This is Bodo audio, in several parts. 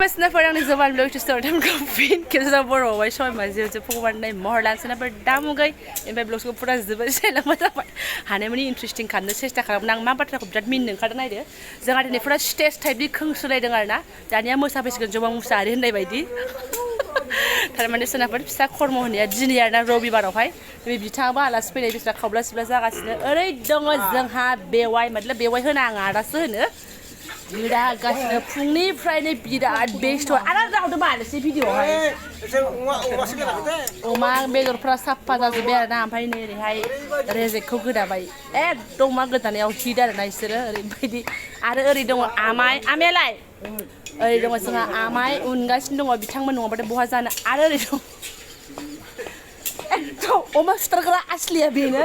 Masnaफोर आंनि Jobanivlog to start हम कफिन केसा बरो वाइ सय माजे जे फगवान नै महरलान सनाफोर दामुगै एमफ्राय ब्लग्सखौ पुरा जोबोर सेलांबाय जाबाय हानायमानि इन्ट्रेस्टिं खालामनो सेस्था खालामदों आं मा बाथ्राखौ बिराद मिनिनो ओंखारदों नायदो जोंहा दिनै पुरा स्टेज टाइपनि खोंसोलायदों आरोना दानिया मोसाफैसिगोन जबां मुसाहारि होननाय बायदि थारमाने सोनाफोर फिसा खर्म होनाया दिनै आरोना रबिबारावहाय बे बिथाङाबो आलासि फैनाय बिस्रा खावब्ला सिब्ला जागासिनो ओरै दङ जोंहा बेवाइ मतलब बेवाइ होना आं आदासो होनो बिरागासिनो फुंनिफ्रायनो बिराद बेस्थ आरो रावदो बानोसै भिडिअआवहाय अमा बेदरफ्रा साफा जाजोब्बाय आरोना ओमफ्राय नै ओरैहाय रेजेकखौ गोदाबाय एकदम मा गोदानायाव हिट आरोना बिसोरो ओरैबायदि आरो ओरै दङ आमायालाय ओरै दङ जोंहा आमाय उनगासिनो दङ बिथांमोन नङाबाथाय बहा जानो आरो ओरै दं एकदम अमा सुथारग्रा आसलिया बेनो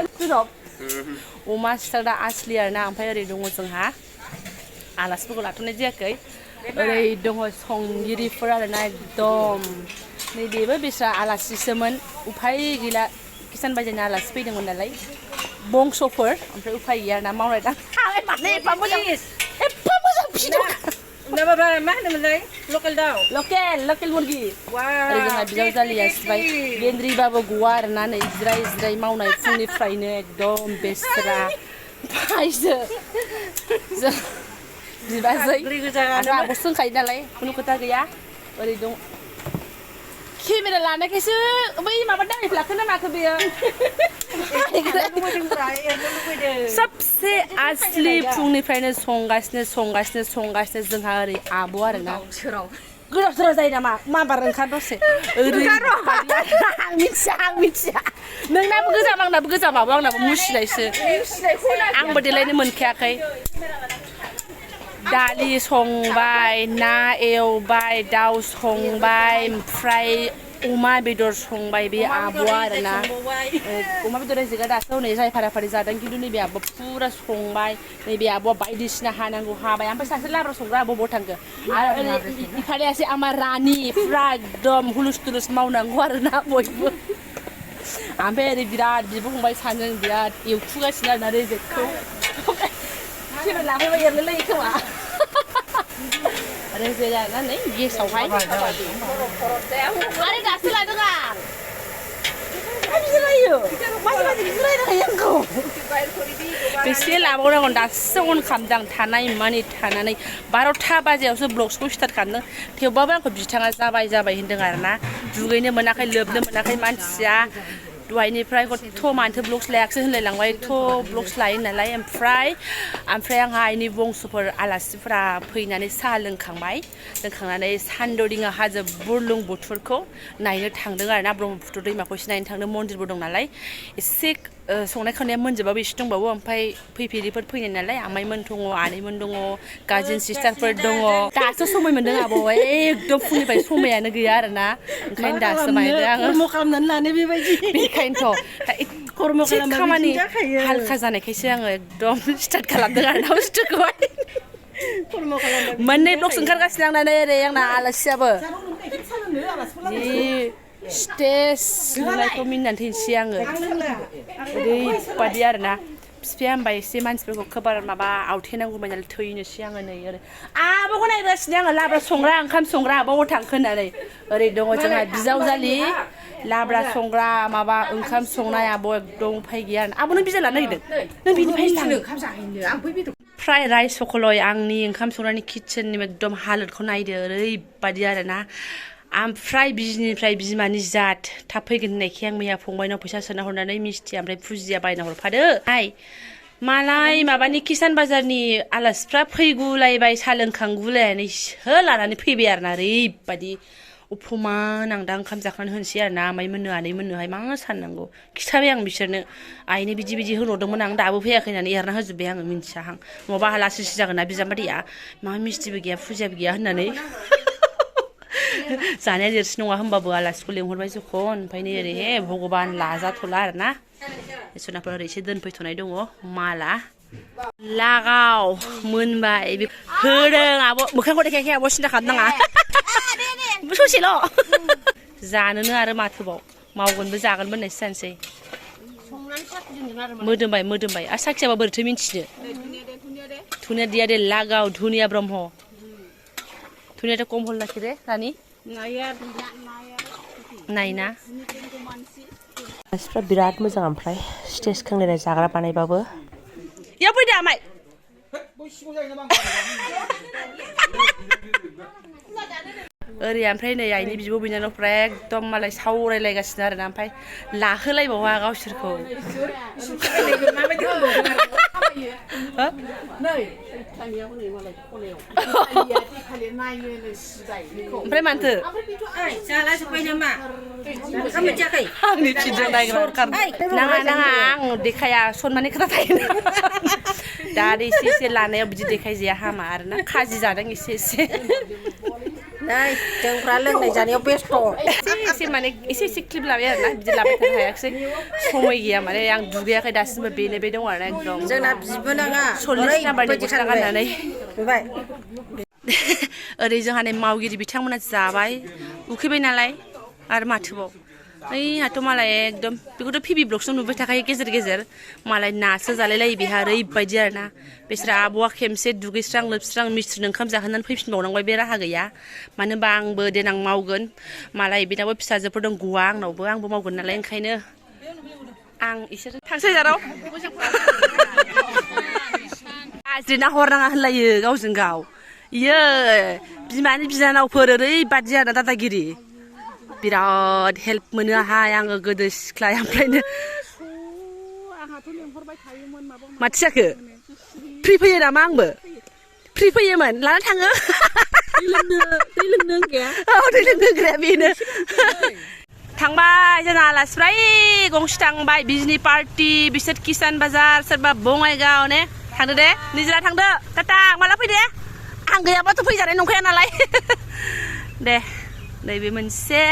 अमा सुथारग्रा आसलि आरोना ओमफ्राय ओरै दङ जोंहा आलासिफोरखौ लाथ'नाय जायाखै ओरै दङ संगिरिफोर आरोना एकदम नैबेबो बिस्रा आलासिसोमोन उफाय गैला किसान बाजारनि आलासि फैदोंमोन नालाय बंस'फोर ओमफ्राय उफाय गैया आरोना मावनाय दांनाय माने एफा मोजां भिडिअ मा होनोमोनलाय लकेल दाउ लकेल मुरगि ओरै जोंहा बिजावजालिया सिबाय गेन्द्रिबाबो गवा आरोना नै जिराय जिराय मावनाय फुंनिफ्रायनो एकदम बेस्रा फायसो जों बिबाजै आरो आब'सो होनखायो नालाय खुनु खोथा गैया ओरै दं केमेरा लानायखायसो बै माबा दांनायखौ लाखोना माखो बेयो सबसे आसलि फुंनिफ्रायनो संगासिनो जोंहा ओरै आब' आरोना गोदाव सोराव जायो नामा माबार ओंखार दसे ओरै आं मिथिया नोंनाबो गोजाम आंनाबो गोजामाबो आंनाबो मुसिनायसो आंबो देलायनो मोनखायाखै दालि संबाय ना एवबाय दाउ संबाय ओमफ्राय अमा बेदर संबाय बे आब'आ आरोना अमा बेदर रेजेकआ दासो हनै जाय फाराफारि जादों खिन्थु नैबे आब'आ पुरा संबाय नैबे आब'आ बायदिसिना हानांगौ हाबाय ओमफ्राय सासे लाब्रा संग्रा आब' बबाव थांखो आरो ओरै इफालेयासै आमा रानि पुरा एकदम हुलुस तुलुस मावनांगौ आरोना बयबो ओमफ्राय ओरै बिराद बिब' फंबाय सानैजों बिराद एवखुगासिनो आरोना रेजेकखौ केमेरा लाफैबा एरलायलायो खोमा रेजेक आरोना नै गेसावहाय आरो दासो लादों आं बेसे लाबावनांगौ दासो अन खालामदों थानाय मानि थानानै 12टा बाजियावसो ब्लग्सखौ स्टार्ट खालामदों थेवबाबो आंखौ बिथाङा जाबाय होनदों आरोना दुगैनो मोनाखै लोबनो मोनाखै मानसिया दहायनिफ्राय गथ' मानोथो ब्लग्स लायाखैसो होनलायलांबाय ब्लग्स लायो नालाय ओमफ्राय आंहा आइनि बंस'फोर आलासिफोरा फैनानै साहा लोंखांनानै सानदरिङा हाजो बुरलुंबुथुरखौ नायनो थांदों आरोना ब्रह्मपुत्र दैमाखौ एसे नायनो थांदों मन्दिरबो दं नालाय एसे संनाय खावनाया मोनजोबाबो एसे दंबावो ओमफ्राय फैफेरिफोर फैनाय नालाय आमाइमोन दङ आनैमोन दङ काजिन सिस्टारफोर दङ दासो समाय मोनदों आब' एकदम फुंनिफ्राय समायानो गैया आरोना ओंखायनो दासो मायदों आङो खर्म खालामनानै लानो बेबायदि बेखायनोथ' खामानि हालखा जानायखायसो आङो एकदम स्टार्ट खालामदों आरोना बुस्थुखौहाय मोननै ब्लग्स ओंखारगासिनो आंना ओरै आंना आलासियाबो स्टेज नुनायखौ मिनिनानै थैनोसै आङो ओरैबादि आरोना बिफाया होनबाय एसे मानसिफोरखौ खबर माबा आवथेनांगौ नालाय थैनोसै आङो नै ओरै आब'खौ नायगासिनो आङो लाब्रा संग्रा ओंखाम संग्रा आब'आव थांखो होननानै ओरै दङ जोंहा बिजावजालि लाब्रा संग्रा माबा ओंखाम संनाय आब' एकदम उफाय गैया आब' नों बिजाब लानो नागिरदों नों बिनिफ्राय फ्राय राइस सकलय आंनि ओंखाम संनायनि किटचेननि एकदम हालोदखौ नायदो ओरैबादि आरोना ओमफ्राय बिजिनिफ्राय बिमानि जात थाब फैगोन होननायखाय आं मैया फंबायनाव फैसा सोना हरनानै मिस्थि ओमफ्राय फुजिया बायना हरफादो मालाय माबानि किसान बाजारनि आलासिफ्रा फैगुलायबाय सा लोंखांगुलायनानैसो लानानै फैबाय आरोना ओरैबादि उपमान आं दा ओंखाम जाखांनानै होनोसै आरोना आमाइमोननो आनैमोननोहाय मा साननांगौ खिथाबाय आं बिसोरनो आइनो बिदि होनहरदोंमोन आं दाबो फैयाखै होननानै एरना होजोब्बाय आङो मिन्थियाहां नङाबा आलासिसो जागोन ना बिजामादैया मा मिस्थिबो गैया फुजियाबो गैया होननानै जानाया देरसिन नङा होमबाबो आलासिखौ लेंहरबाय जखन ओमफ्राय नै ओरैहे भगबान लाजाथ'ला आरोना सोनाफोर ओरै एसे दोनफैथ'नाय दङ माला लागाव मोनबाय होदों आब' मोखांखौ देखायाखै आब' सिन्था खालामनाङा ससेल' जानोनो आरो माथोबाव मावगोनबो जागोनबो होननायसो जानोसै मोदोमबाय आरो साखियाबा बोरैथो मिन्थिनो धुनिया दिया दे लागाव धुनिया ब्रह्म धुनियाटा कम हल लाखिरे रानी नायना मानसिफ्रा बिराद मोजां ओमफ्राय स्टेज खांलायनाय जाग्रा बानायबाबो याव फैदो आमाय ओरै ओमफ्राय नै आइनि बिब' बिनानावफ्रा एकदम मालाय सावरायलायगासिनो आरोना ओमफ्राय लाहोलायबावा गावसोरखौ ओमफ्राय मानोथो आंनि फिल्डजों नायग्रा नाङा नाङा आं देखाया सनमाननि खोथा थायो दा एसे एसे लानायाव बिदि देखायजाया हामा आरोना खाजि जादों एसे एसे नै जोंफ्रा लोंनाय जानायाव बेस्थ' एसे माने एसे क्लिप लाबाय आरोना बिदि लाबाय थानो हायाखिसै समय गैया माने आं दुगैयाखै दासिमबो बेनो बे दं आरोना एकदम जोंना बिबोनाङा 40 नाम्बारनि गस्ला गाननानै ओरै जोंहा नै मावगिरि बिथांमोना जाबाय उखैबाय नालाय आरो माथोबाव ओइहाथ' मालाय एकदम बेखौथ' पिबि ब्लगसो नुबाय थाखायो गेजेर गेजेर मालाय नासो जालायलायो बेहा ओरैबायदि आरोना बिसोर आब'आ खेमसे दुगैस्रां लोबस्रां मिस्थ्रिनो ओंखाम जाहोनानै फैफिनबावनांबाय बे राहा गैया मानो होनबा आंबो देनां मावगोन मालाय बेनाबो फिसाजोफोर दं गवा आंनावबो आंबो मावगोन नालाय ओंखायनो आं इसोर थांसै जाराव गाज्रि ना हरनाङा होनलायो गावजों गाव इयो बिमानि बिनानावफोर ओरैबादि आरोना दादागिरि बिराद हेल्प मोनो आहाय आङो गोदो सिख्लानिफ्रायनो माथो जाखो फ्रि फैयो नामा आंबो फ्रि फैयोमोन लाना थाङो दै लोंनो होग्राया बेनो थांबाय जोंना आलासिफ्रा गंसे थांबाय बिजनि पार्टि बिसोर किसान बाजार सोरबा बङाइगाव ने थांदो दे निजिरा थांदो टाटा माला फैदे आं गैयाबाथ' फैजानाय नंखाया नालाय दे नैबे मोनसे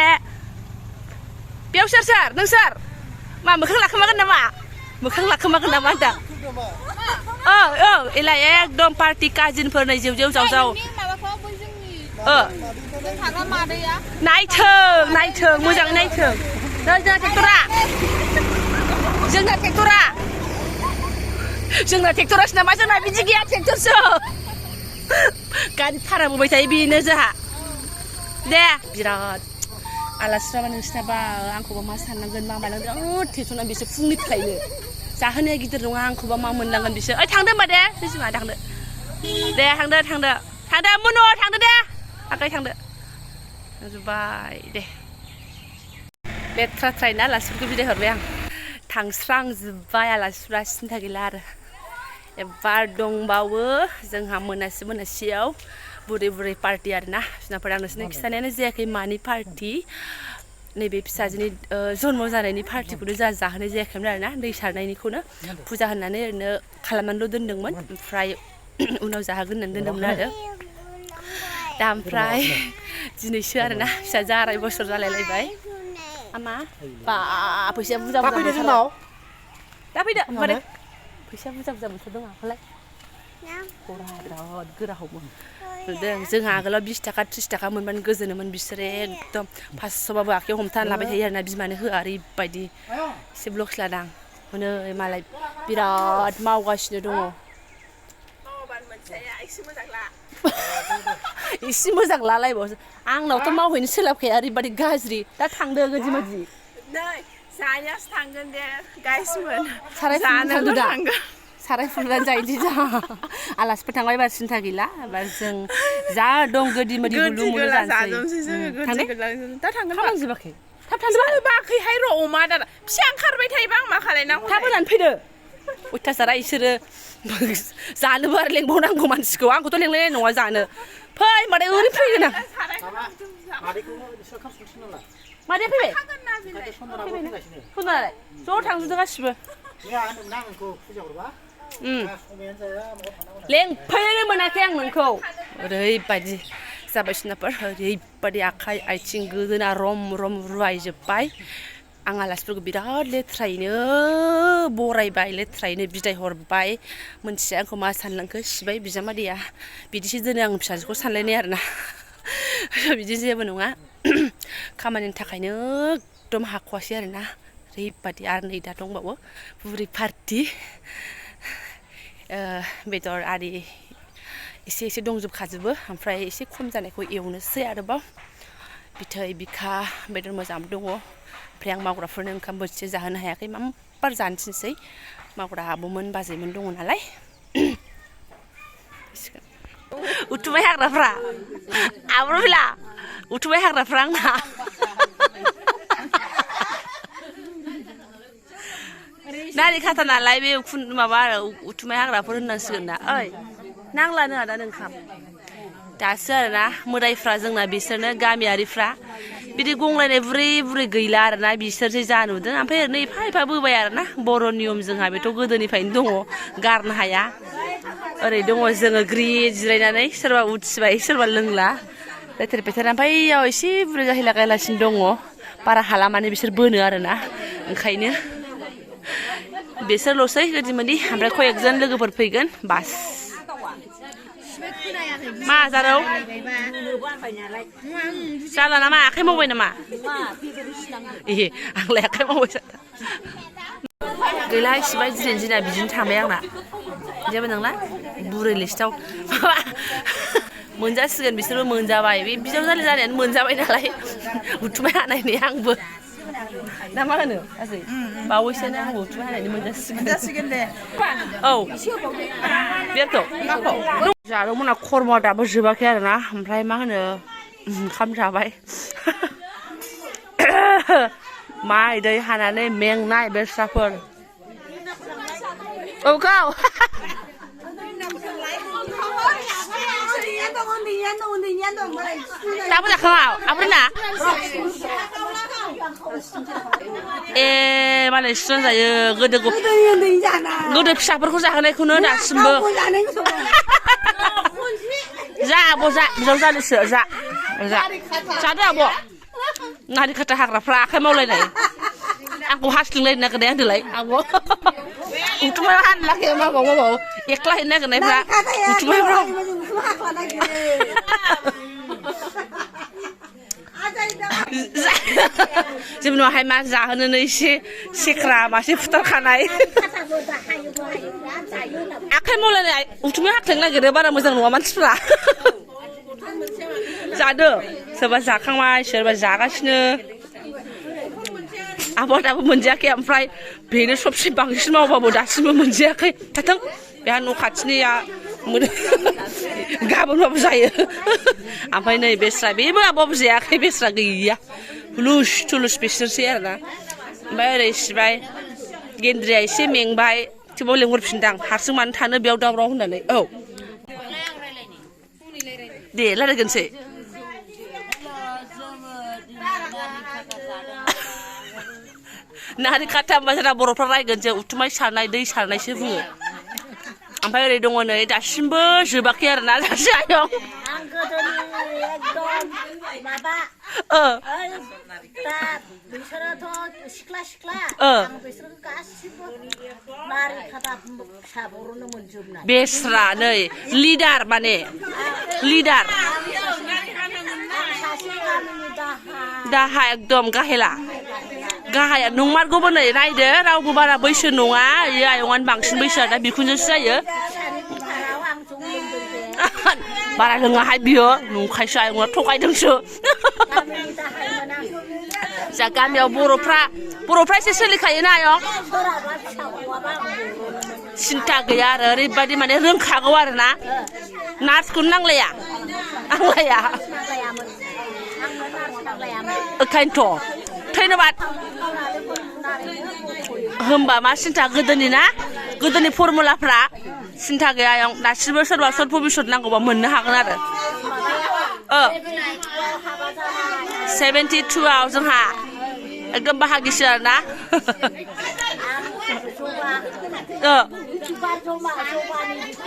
बेयाव सोर नोंसोर मा मोखां लाखोमागोन नामा होनदा औ एलाय एकदम पार्टि काजिनफोर नै जेव जाव नायथों मोजाङै नायथों जोंना ट्रेक्टरासो नामा जोंना बिदि गैया ट्रेक्टरसो गारि भारा बोबाय थायो बेनो जोंहा दे बिराद आलासिफ्रा नोंसिनाबा आंखौबा मा साननांगोन मा मानांगोन टेनसना बिसोर फुंनिफ्रायनो जाहोनाया गिदिर नङा आंखौबा मा मोनलांगोन बिसोर ओइ थांदो होमबा दे बिमा थांदो दे थांदो मुनु थांदो दे आगै थांदो थांजोब्बाय दे लेथ्रा ट्रायना आलासिफोरखौ बिदाय हरबाय आं थांस्रांजोब्बाय आलासिफ्रा सिन्था गैला आरो एबार दंबावो जोंहा मोनासियाव बुरै पार्टि आरोना बिनाफोर आं नोंसोरनो खिन्थानायानो जायाखै मानि पार्टि नैबे फिसाजोनि जन्म जानायनि पार्टिखौनो जोंहा जाहोनाय जायाखैमोन आरोना दै सारनायनिखौनो फुजा होननानै ओरैनो खालामनानैल' दोनदोंमोन ओमफ्राय उनाव जाहोगोन होननानै दोनदोंमोन आरो दा ओमफ्राय दिनैसो आरोना फिसाजो 2.5 बोसोर जालायलायबाय आमा बा फैसाया बुरजा दा फैदो होमबालाय फैसा बुरजा मोनथारदों आंखौलाय बिराद गोरा हमो नुदों जोंहा आगोलाव 20 थाखा 30 थाखा मोनबानो गोजोनोमोन बिसोरो एकदम 500बाबो आखायाव हमथाना लाबाय थायो आरोना बिमानो होआ ओरैबायदि एसे ब्लग्स लादां हनै मालाय बिराद मावगासिनो दङ एसे मोजां लालायबावसो आंनावथ' मावहैनो सोलाबखाया ओरैबायदि गाज्रि दा थांदो गोदिमादि नै जानायासो थांगोन दे गाइसमोन साराय फुलबानो जायोदि जा आलासिफोर थांबाय एबार सिन्था गैला एबार जों जा दं गोदि मोदि गुलुं मुलुं जानोसै दा थांगोन खालामजोबाखै थाब थांजोबा बाखैहाय र' अमा दादा फिसा ओंखारबाय थायोबा आं मा खालायनांगौ थाब होनानै फैदो अयथासारा इसोरो जानोबो आरो लेंबावनांगौ मानसिखौ आंखौथ' लेंलायनाय नङा जानो फै मादै ओरै फैगोन आं मादै फैबाय सनालाय ज' थांजोबदों गासिबो लेंफैनो मोनाखै आं नोंखौ ओरैबायदि जाबाय सिनाफोर ओरैबायदि आखाइ आथिं गोदोना रम रुवायजोब्बाय आं आलासिफोरखौ बिराद लेथ्रायैनो बरायबाय लेथ्रायैनो बिदाय हरबाय मोनथिया आंखौ मा सानलांखो सिबाय बिजामादैया बिदिसो दोनो आं फिसाजोखौ सानलायनाय आरोना बिदि जेबो नङा खामानिनि थाखायनो एकदम हाख'वासै आरोना ओरैबायदि आरो नै दा दंबावो बुरै पार्टि बेदर आरि एसे दंजोबखाजोबो ओमफ्राय एसे खम जानायखौ एवनोसै आरोबाव बिथै बिखा बेदर मोजां दङ ओमफ्राय आं मावग्राफोरनो ओंखाम बोथिसे जाहोनो हायाखै मामबार जानोसै मावग्रा आब'मोन बाजैमोन दङ नालाय उथुमाय हाग्राफ्रा आबर फैला उथुमाय हाग्राफ्रा आंना नारि खाथा नालाय बे माबा उथुमाय हाग्राफोर होननांसिगोन ना ओइ नांलानो आदा ओंखाम दासो आरोना मोदायफ्रा जोंना बिसोरनो गामियारिफ्रा बिदि गंलायनाय बुरै गैला आरोना बिसोरसो जा नुदों ओमफ्राय ओरैनो एफा बोबाय आरोना बर' नियम जोंहा बेथ' गोदोनिफ्रायनो दङ गारनो हाया ओरै दङ जोङो ग्रिद जिरायनानै सोरबा उथिबाय सोरबा लोंला लेथेर फेथेर ओमफ्राय इयाव एसे बुरै गाहिलागायलासिनो दङ बारा हाला माने बिसोर बोनो आरोना ओंखायनो बिसोरल'सै गोदिमोनदि ओमफ्राय कयेकजन लोगोफोर फैगोन बास मा जारौ जाला नामा आखाइ मावबाय नामा ए आंलाय आखाइ मावबाय जादों गैला इसिबाय दिना बिदिनो थांबाय आंना जेबो नंला बुरै लिस्टआव माबा मोनजासिगोन बिसोरबो मोनजाबाय बे बिजावजालि जानायानो मोनजाबाय नालाय उथुमाय हानायनि आंबो ना मा होनो गासै बावैसोनो आंबो उथुमाय हानायनि मोनजासिगोन दे औ बेखौ जादोंमोन खर्मआ दाबो जोबाखै आरोना ओमफ्राय मा होनो ओंखाम जाबाय माइ दै हानानै मेंनाय बेस्राफोर औ गाव दाबो जाखाङा आबरना ए मालाय स्ट्रं जायो गोदो फिसाफोरखौ जाहोनायखौनो दासिमबो जा आब' जा बिजाव जालिसो जादो आब' नारि खाथा हाग्राफ्रा आखाइ मावलायनाय आंखौ हास्लिंलायनो नागिरनाय आंदोलाय आब' उथुमाय हानो लागे माबाव एकला हैनो नागिरनायफ्रा उथुमायफ्राव जेबो नङाहाय मा जाहोनो एसे सेख्रा मासे फुथारखानाय आखाइ मावलायनाय उथुमाय हाख्लेंनो नागिरो बारा मोजां नङा मानसिफ्रा जादो सोरबा जाखांबाय सोरबा जागासिनो आब'आ दाबो मोनजायाखै ओमफ्राय बेनो सबसे बांसिन मावबाबो दासिमबो मोनजायाखै थाथों बेहा न' खाथिनिया गाबोनबाबो जायो ओमफ्राय नै बेस्रा बेबो आब'आबो जायाखै बेस्रा गैया हुलुस थुलुस बिसोरसै आरोना ओमफ्राय ओरै सिबाय गेन्द्रिया एसे मेंबाय थेवबाव लेंहरफिनदां हारसिं मानो थानो बेयाव दावराव होननानै औ दे रायलायगोनसै नारि खाथा होनबा जोंना बर'फ्रा रायगोन जे उथुमाय सारनाय दै सारनायसो बुङो ओमफ्राय ओरै दङ नै दासिमबो जोबाखै आरोना दासो आयं बेस्रा नै लिडार माने लिडार दाहा एकदम गाहेला गाहाया नंमारगौबो नै नायदो रावबो बारा बैसो नङा इयो आयंआनो बांसिन बैसो दा बिखुनजोसो जायो बारा लोङाहाय बियो नंखायसो आयंआ थगायदोंसो जा गामियाव बर'फ्रा एसे सोलिखायोना आयं सिन्था गैया आरो ओरैबायदि माने रोंखागौ आरोना नार्सखौनो नांलाया ओंखायनोथ' धन्यबाद होमबा मा सिन्था गोदोनि फर्मुलाफ्रा सिन्था गैया आयं दासिमबो सोरबा सर्ट भबिसत नांगौबा मोननो हागोन आरो 72आव जोंहा एकदम बाहागिसो आरोना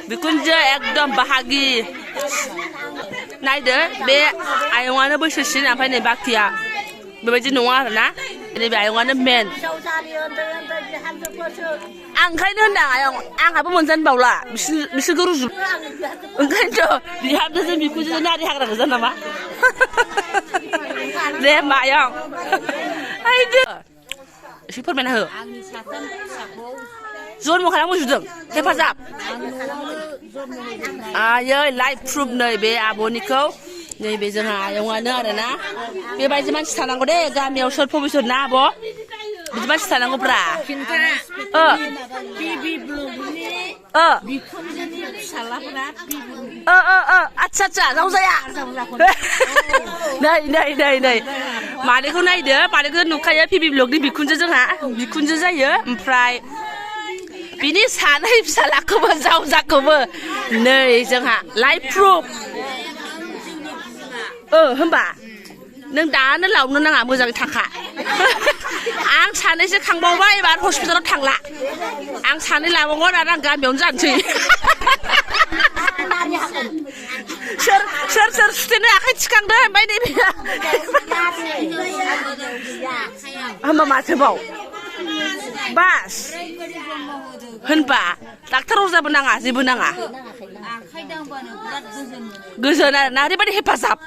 बिखुनजो एकदम बाहागि नायदो बे आयंआनो बैसोसिन ओमफ्राय नै बाखिया बेबायदि नङा आरोना नैबे आयंआनो मेन आं ओंखायनो होनदां आयं आंहाबो मोनजानो बावला बिसोरखौ रुजु ओंखायनोथ' बिहामजोजों बिखुनजोजों नारि हाग्रा गोजा नामा दे होमबा आयं एसे फोरमायना हो जन्म खालामनो जुदों हेफाजाब आयै लाइफ प्रुफ नै बे आब'निखौ नैबे जोंहा आयंआनो आरोना बेबायदि मानसि थानांगौ दे गामियाव सोर प्रफेसर ना आब' बिदि मानसि थानांगौब्रा आच्छा आच्छा जावजाया नै मादैखौ नायदो मादैखौ नुखायो पिबि ब्लगनि बिखुनजो जोंहा बिखुनजो जायो ओमफ्राय बिनि सानै फिसालाखौबो जावजाखौबो नै जोंहा लाइफ प्रुफ होमबा नों दानो लावनो नाङा मोजाङै थाखा आं सानैसो खांबावबाय एबार हस्पिटालाव थांला आं सानै लाबावगोन आरो आं गामियावनो जानोसै सोर सुथेनो आखाइ थिखांदो ओमफ्राय नैबे होमबा माथोबाव बास होनबा डाक्टार अजाबो नाङा जेबो नाङा गोजोन आरोना ओरैबायदि हेफाजाब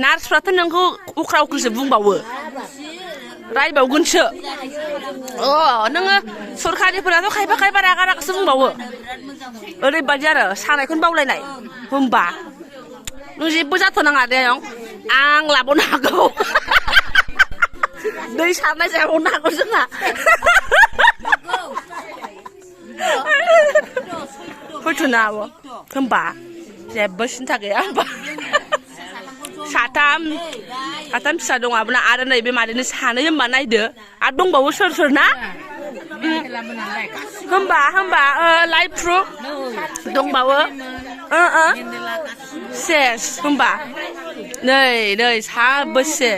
नार्सफ्राथ' नोंखौ उख्रा उख्रिसो बुंबावो रायबावगोनसो नोङो सरखारिफोराथ' खायफा रागा रागासो बुंबावो ओरैबायदि आरो सानायखौनो बावलायनाय होमबा नों जेबो जाथ'नाङा दे आं लाबावनो हागौ दै सारनाय जाबावनो हागौ जोंहा फैथ'नो आब' होमबा जेबो सिन्था गैया होमबा साथाम फिसा दं आबोना आरो नैबे मादैनो सानै होमबा नायदो आरो दंबावो सोर ना होमबा लाइफ प्रुफ दंबावो सेस होमबा नै साबोसे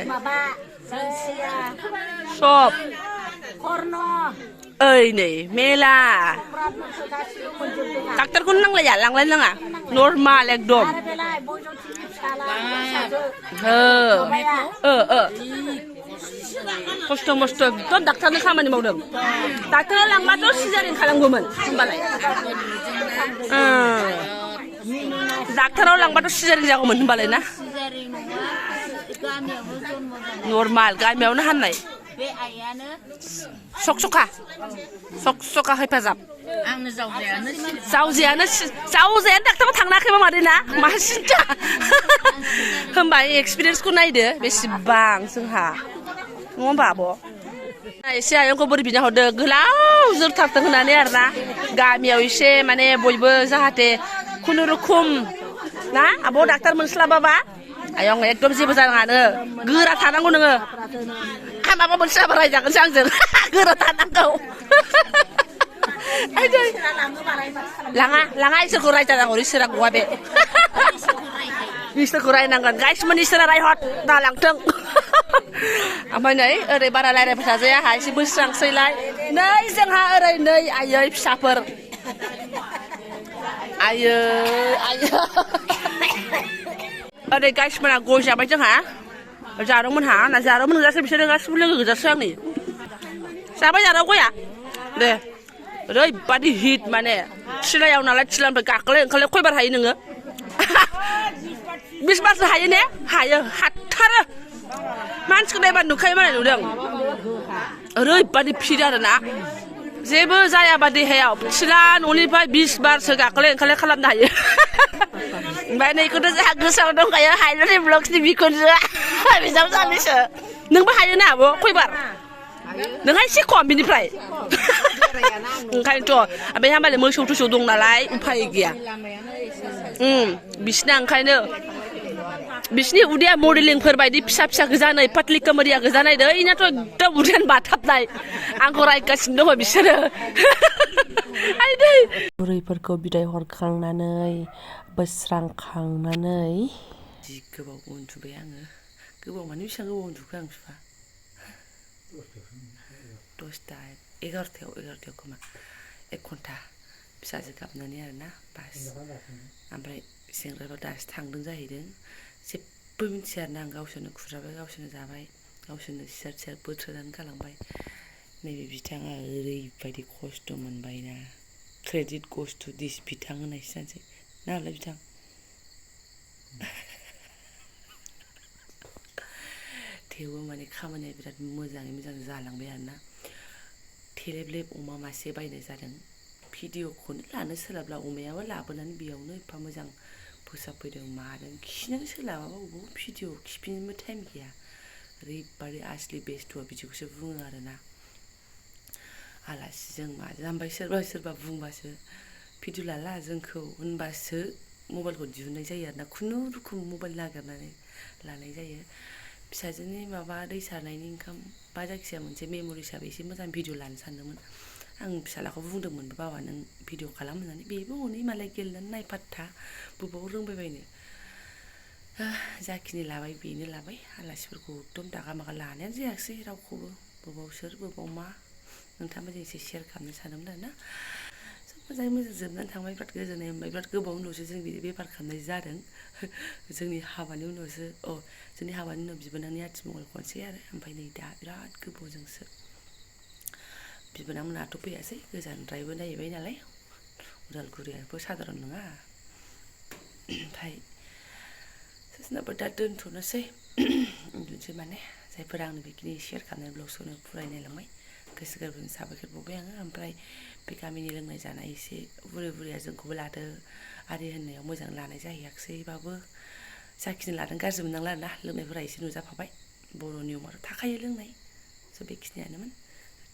सब ओइ नै मेला डाक्टारखौनो नांलाया लांलाय नाङा नर्माल एकदम खस्थ' मस्थ' एकदम डाक्टारनि खामानि मावदों डाक्टाराव लांबाथ' सिजारिन खालामगौमोन होमबालाय डाक्टाराव लांबाथ' सिजारिन जागौमोन होमबालाय ना नर्माल गामियावनो हाननाय सका हेफाजाब जावजायानो डाक्टाराव थांनाखैबा मादै ना मा सिन्था होमबा एक्सपिरियेन्सखौ नायदो बेसेबां जोंहा नङा होमबा आब' एसे आयंखौ बोरै बिना हरदो गोलाव जोरथारथों होननानै आरोना गामियाव एसे माने बयबो जाहाथे खुनुरुखुम ना आब' डाक्टार मोनस्लाबाबा आयं एकदम जेबो जानाङानो गोरा थानांगौ नोङो माबा मोनसे जाबा रायजागोनसो आंजों गोरा थानांगौ लाङा इसोरखौ रायजानांगौ इसोरा गवा बे इसोरखौ रायनांगोन गाइसमोन इसोरा रायहर दा लांथों ओमफ्राय नै ओरै बारा रायज्लायबाय थाजाया आंहा एसे बोस्रांसैलाय नै जोंहा ओरै नै आयै फिसाफोर आयै ओरै गाइसमोना गय जाबाय जोंहा जारौमोनहा ना जारौमोन गोजासो बिसोरो गासिबो लोगो गोजासो आंनि जाबाय जारौ गया दे ओरैबादि हिट माने थिलायाव नालाय थिलानिफ्राय गाखोलाय ओंखारलाय खयबार हायो नोङो 20 बारसो हायो ने हायो हाथारो मानसिखौ नायबा नुखायो मालाय नुदों ओरैबादि फिट आरोना जेबो जायाबा देहायाव थिला न'निफ्राय 20 बारसो गाखोलाय ओंखारलाय खालामनो हायो ओमफ्राय नैखौथ' जोंहा गोसोआव दंखायो हायनारि ब्लग्सनि बिखुनजोआ बिजाब जानिसो नोंबो हायो ना आब' खयबार नोंहा एसे खम बिनिफ्राय ओंखायनोथ' ओमफ्राय मालाय मोसौ थोसौ दं नालाय उफाय गैया बिसिना ओंखायनो बिसिनि उदैया मडेलिंफोर बायदि फिसा फिसा गोजानै पातलि कमरिया गोजानाय दैनाथ' एकदम उदैयानो बाथाबनाय आंखौ रायगासिनो दङ बिसोरो बुरैफोरखौ बिदाय हरखांनानै बोस्रांखांनानै जि गोबाव उन्दुबाय आङो गोबाव माने बेसेबां गोबाव उन्दुखो आं बिफा 10ता 11तायाव खोमा 1 घन्टा फिसाजो गाबनानै आरोना बास ओमफ्राय सेंग्राफ्रा दासो थांदों जाहैदों जेबो मिथिया आरोना आं गावसोरनो खुराबाय गावसोरनो जाबाय गावसोरनो सियार बोथ्रोदनानै गालांबाय नैबे बिथाङा ओरैबायदि खस्थ' मोनबायना क्रेडिट ग'स टु दिस बिथां होननायसो जानोसै नालाय बिथां थेवबो माने खामानिया बिराद मोजाङै मोजां जालांबाय आरोना थेलेबलेब अमा मासे बायनाय जादों भिडिअखौनो लानो सोलाबला अमायाबो लाबोनानै बेयावनो एफा मोजां फोसाबफैदों मादों खिनोनो सोलाबाबा अबाव भिडिअ खिफिननोबो टाइम गैया ओरैबादि आसलि बेस्थ'आ बिदिखौसो बुङो आरोना आलासिजों माजों ओमफ्राय सोरबा बुंबासो भिडिअ लाला जोंखौ होनबासो मबाइलखौ दिहुननाय जायो आरोना खुनुरुखुम मबाइल नागिरनानै लानाय जायो फिसाजोनि माबा दै सारनायनि ओंखाम बा जायखिजाया मोनसे मेम'रि हिसाबै एसे मोजां भिडिअ लानो सानदोंमोन आं फिसालाखौ बुंदोंमोन बाबा नों भिडिअ खालाम होननानै बेबो हनै मालाय गेलेनानै नायफात्ता बबाव रोंबायबायनो जाखिनि लाबाय बेनो लाबाय आलासिफोरखौ एकदम दागा मागा लानायानो जायाखिसै रावखौबो बबाव सोर बबाव मा नोंथांमोनजों एसे शेयार खालामनो सानदोंमोन आरोना मोजाङै मोजां जोबनानै थांबाय बिराद गोजोननाय मोनबाय बिराद गोबावनि उनावसो जों बिदि बेफार खालामनाय जादों जोंनि हाबानि उनावसो जोंनि हाबानि उनाव बिबोनांनि आथिमंगल खनसे आरो ओमफ्राय नै दा बिराद गोबावजोंसो बिबोनां मोनाथ' फैयासै गोजानद्रायबो जाहैबाय नालाय उदालगुरियाबो साधारन नङा ओमफ्राय सोरनाबा दा दोनथ'नोसै उन्दुनोसै माने जायफोरा आंनो बेखिनि शेयार खालामनाय ब्लग्सखौनो फुराय नायलांबाय गोसो गोरबोनि साबायखर बावबाय आङो ओमफ्राय बे गामिनि लोंनाय जानाय एसे बुरैया जोंखौबो लादो आरि होननायाव मोजां लानाय जाहैयाखिसैबाबो जाखिनि लादों गाज्रि मोननांला आरोना लोंनायफोरा एसे नुजाफाबाय बर' नियमाथ' थाखायो लोंनाय स' बेखिनियानोमोन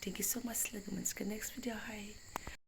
थेंक इउ स' माच लोगो मोनसिगोन नेक्स्ट भिडिअ'आवहाय